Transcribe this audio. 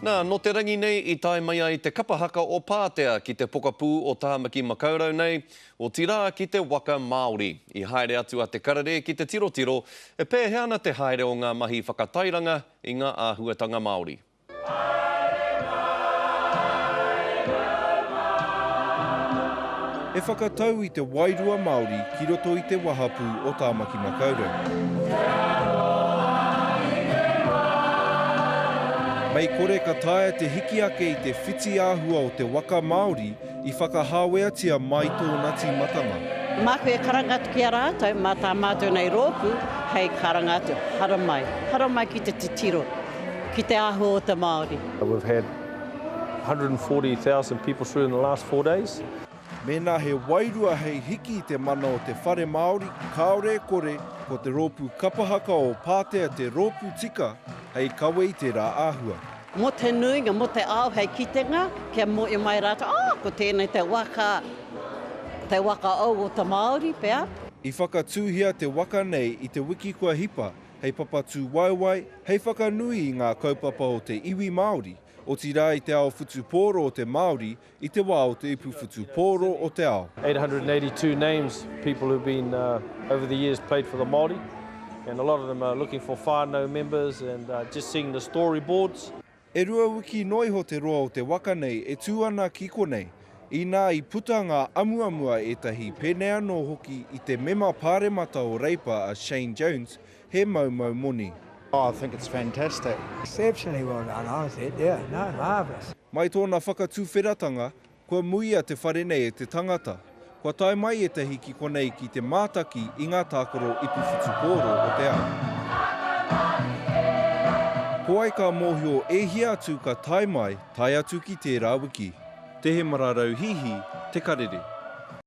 Nā, nō te rangi nei i tae mai ai te kapa haka o Pātea ki te pokapū o Tāmaki Makaurau nei, otirā ki te waka Māori. I haere atu a Te Karere ki te tirotiro e pēhea ana te haere o ngā mahi whakatairanga i ngā āhuatanga Māori. He whakatau i te wairua Māori ki roto i te wahapū o Tāmaki Makaurau. Mei kore ka taea te hiki ake i te whiti āhua o te waka Māori i whakahāweatia mai tōna tīmatanga. Māku e karanga atu ki a rātou, mā tā mātou nei rōpū hei karanga atu, haramai, haramai ki te titiro, ki te āhua o te Māori. We've had 140,000 people through in the last four days. Mēnā he wairua hei hiki i te mana o te whare Māori, kāore e kore, ko te rōpū kapa haka o Pātea te rōpū tika hei kawe i tērā āhua. Mō te nuinga, mō te ao hei kitenga, kia mōhio mai rātou, oh, ko tēnei te waka, te waka ou o te Māori pea. I whakatūhia te waka nei i te wiki kua hipa hei papa tūwaewae, hei whakanui i ngā kaupapa o te iwi Māori, otirā i te ao whutupōro o te Māori i te wā o te ipu whutupōro o te ao. 882 names people who've been over the years played for the Māori and a lot of them are looking for whānau members and just seeing the story boards. E rua wiki noa iho te roa o te waka nei e tū ana ki konei, inā i puta ngā amuamu a ētahi pēnei anō hoki i te mema pāremata o Reipa a Shane Jones he maumau moni. Oh, I think it's fantastic. Exceptionally well done, I said, yeah, no, marvellous. Mai tōna whakatuwheratanga, kua muia te whare nei e te tangata. Kua tae mai ētahi ki konei ki te mātaki i ngā tākaro ipu whutupōro o te ao. Ko wai ka mōhio e hia atu ka tae mai, tae atu ki tērā wiki. Te Hemara Rauhihi, Te Karere.